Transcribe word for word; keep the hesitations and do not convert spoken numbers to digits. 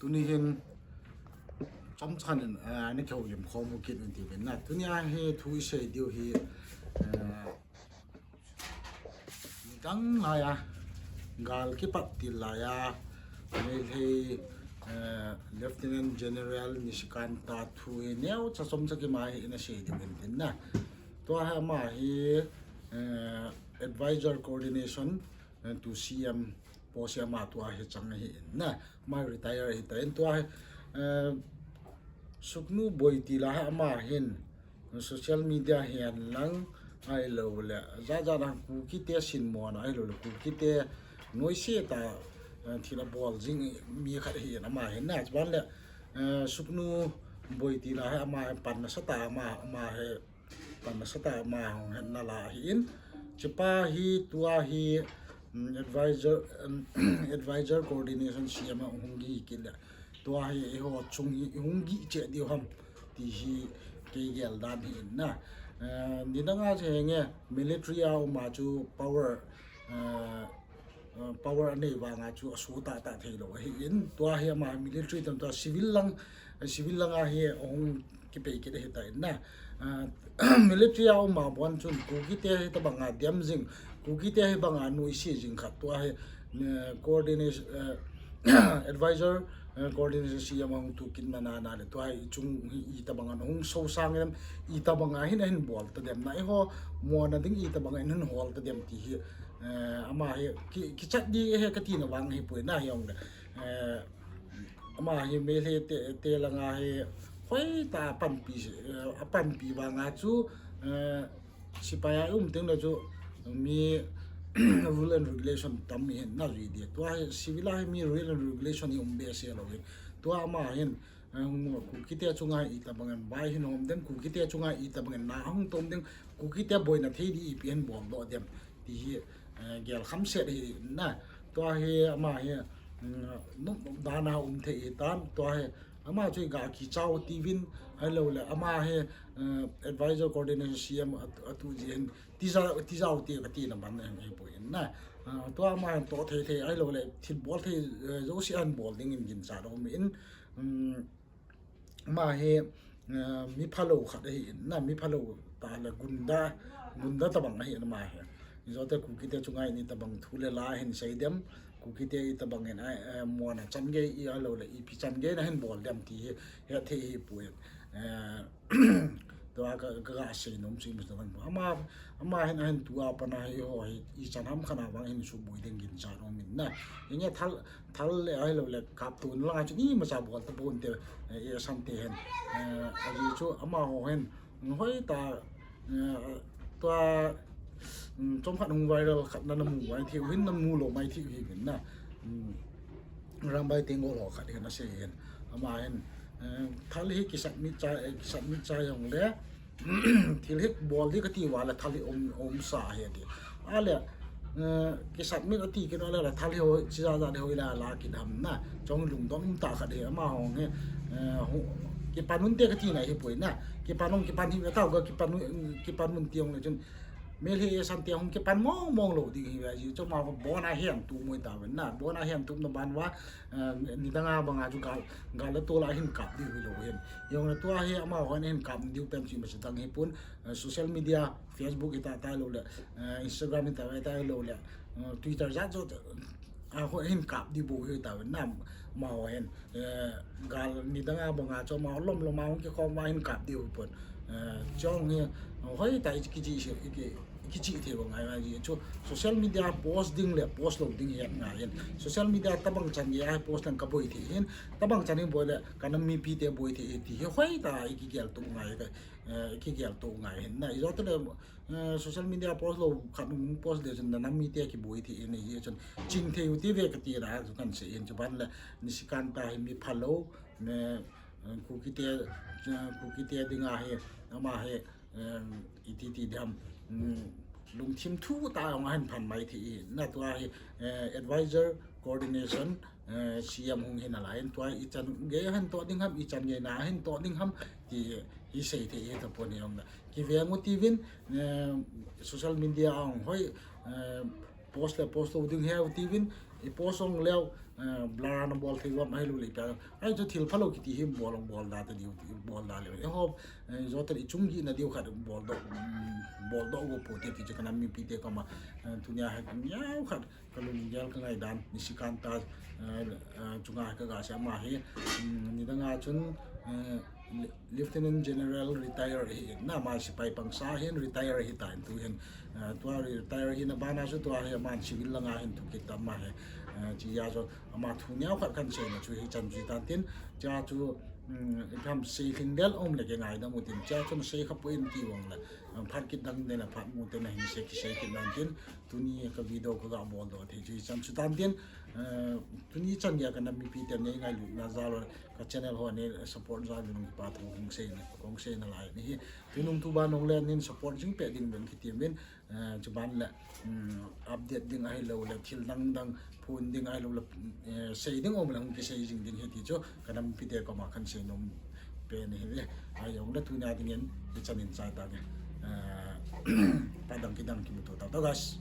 Tuni hin chomcha khat in, ah, na kihoulim khom u kit un ti uvin na. Tuni a hi thu i sei diu hi, ah, nidang lai a, gal kipat til lai a, Meitei, ah, Lieutenant General Nishikanta thu hi neocha chomcha kima hi na sei diu hin tin na. Tua hi ama hi, ah, Advisor Coordination, eh, to C M post hi ama tua hi chang ahi in na, ama retire ahi tan tua hi, eh, Suknu Boiti la hi ama hin social media hihen lang ahilou le, jat jat a Kuki te sinmo na ahilou le, Kuki te noise tah, eh, thil abol jing mi khat ahi in ama hin na, chuban le, eh, Suknu Boiti la hi ama hi pan nasa tah ama, ama hi pan nasa tah ama hung hetna la ahi in. Chupa hi tua hi, um, advisor, um, advisor coordination C M a hung hi kit le. Tua hi eiho chung hi hung hi che diu ham ti hi kei gel dan hi in na. Eh, nidang a chu henge military a um a chu power, eh, uh, power anei vang a chu aso tah tah thei lou ahi in. Tua hi ama military tam tua civil lang, uh, civil lang a hi ahung kipei kit ahi tan na. Uh, military a um a bon chun Kuki te hi tabang a dem jing, Kuki te hi bang a noise jing khat tua hi, uh, coordination, uh, advisor, uh, coordination C M a hung tu kit na na na le tua hi chung hi itabang a hung so sang dem, itabang a hin ahin bol ta dem na eiho mona ding itabang a hin hol ta dem ti hi Eh, ama hi ki, kichat di hi kati na vang hi poi na hi ong le. Eh, ama hi Meitei te, te langa hi hoitah a panpi, eh, apanpi vang a chu, eh, sepai a um teng le chu mi rule and regulation tam mi hin na jui di. Tua hi civil a hi mi rule and regulation hi um behseh lou hin. Tua ama hin, eh, hung Kuki te chunga itabang in vai hin hom dem, Kuki te chunga itabang in na hung tom dem, Kuki te boina thei di ipi hin bol doh dem. Ti hi, eh, gel kham set hi na. Tua hi ama hi, mm, nop nop dan a um thei hi tan. Tua hi ama chu ga kichao ti uvin ahilou le. Ama hi, eh, advisor coordination C M a, atu ji hin tija, tijao ti kati na ban na hi poi na. Ah, tua ama hin to thei thei ahilou le. Thil bol thei, eh, jouse ahin bol ding in ginchat um in. Mm, Ama hi, eh, mi phalou khat ahi in na, mi phalou tah le gunda, gunda tabang ahi in ama hi. Ijo te Kuki te chunga in itabang thu le la hin sei dem, Kuki te itabang in, eh, eh, mona chan gei i ahilou le, ipi chan gei na hin bol dem ti hi, het thei hi poi. Eh, tua ka, ka, ka sei nom chu i mi tabang. Ama, ama hin ahin tua pana hi ho hi, ichan ham khat a vang hin suboi ding ginchat um in na. Hinge thal, thal le ahilou le kap tun langa chu imacha bol ta pon te, eh, i san te hin. Eh, aji chu amaho hin, hoitah, eh, tua, mm, chomkhat hung viral khat na namu mai thei u hin namu lou mai thei u hi hin na. Mm, Arambai Tenggol ho khat hin asei hin. Ama hin, eh, thal hi kisubmit cha, eh, kisubmit cha jong le, thil hi bol di kati uva le thal hi um, umsa ahi ati. Ahile, eh, kisubmit ati kit uva le thal hi hoi, chija ja hi hoilai a la kit ham na. Chong lungdon um tah khat hi amaho hi, eh, kipan un te kati na hi poi na. Kipan un, kipan hi ve tao ga kipan un, kipan un ti jong le chun. Meitei san te hung kipan mong mong lou ding hi ve ji. Chuma bon a hin tum u ta ve na. Bon a hin tum na ban uva, eh, nidang a banga chu gal, gal le tol a hin kap diu hilou hin. Jong le tua hi amaho hin kap diu pen chu imacha dang hi pon, eh, social media, Facebook hi ta ta lou le, eh, Instagram hi ta ta lou le, eh, Twitter jat jat, a ho hin kap diu bou hi ta ve na amaho hin. Eh, gal nidang a banga chu amaho lom lom a hung kikhom uva hin kap diu pon. Eh, chong hi, hoitah i kichi se, i ki, kichi thei u ngai ngai ji. Chu social media post ding le post lou ding hi ngai hin. Social media tabang chan gei a post leng ka boi thei hin. Tabang chan hin boi le ka nam mipi te boi thei ti hi hoitah i kigel to ngai ka, eh, i kigel to ngai hin. Na ijo te le, eh, social media post lou khat nung post le chun na nam mi te kiboi thei hin hi chun ching thei u ti ve kati la chu kan sei hin chuban le Nishikanta hi mi phalou, ne, eh, Kuki te, eh, Kuki te dinga hi, ama hi, eh, iti ti diham, mm, lungthim thu tah a hung ahin phan mai thei in, na tua hi, eh, advisor coordination, eh, C M hung hi nalai in, tua ichan gei ahin toh ding ham, ichan gei na ahin toh ding ham, ti hi sei thei hi tapon hi ong na. Kiveng u ti uvin, eh, social media a hung hoi, eh, post le post lou ding hi u ti uvin, i post jong leu, eh, blur ana bol thei uvam ahilou le ipi a. Ahi chu thil phalou kiti hi bol jong bol da ta diu, bol da leu. Eiho, eh, joh tah le i chung gihna diu khat bol doh, um, bol doh go poute ti chu ka nam mipite koma, eh, tunia hi neo khat ka lunggel ka ngaidan, Nishikanta, eh, eh, chunga ka ga sei ama hi, um, nidang a chun, eh, Lieutenant General retire ahi, na ama sepai pangsa hin retire ahi tan tu hin, eh, tua retire hina bana chu tua hi aman civil langa hin thukit ta ama hi, eh, chia chu ama thu neo khat kahin seina chu hichan chu tan tin, chia chu, um, ipi ham sei lhing del um le kingaidam u tin, chia chu sei kha poi in ti vang le, um, phat kit dang den le phat mu te na hin sei kisei kit nan tin, tuni ka video ka ga bol doh thei chu hichan chu tan tin, eh, tuni chan geiya ka nam mipite nei ngailutna jal le ka channel ho nei support jal uvin kipa thu kong seina, kong seina lai ahi. Tunung tuban nong le nin support jing peh ding uvin kiti uvin, eh, chuban le, um, update ding ahilou le thil dang dang phon ding ahilou le, eh, sei ding um le hung kisei jing ding ahi ti chu ka nam mipite koma kahin sei nom pen ahi. Ahi jong le tunia dingin hichan in chai tange, eh, phat dang kidang kimuto tau tau guys.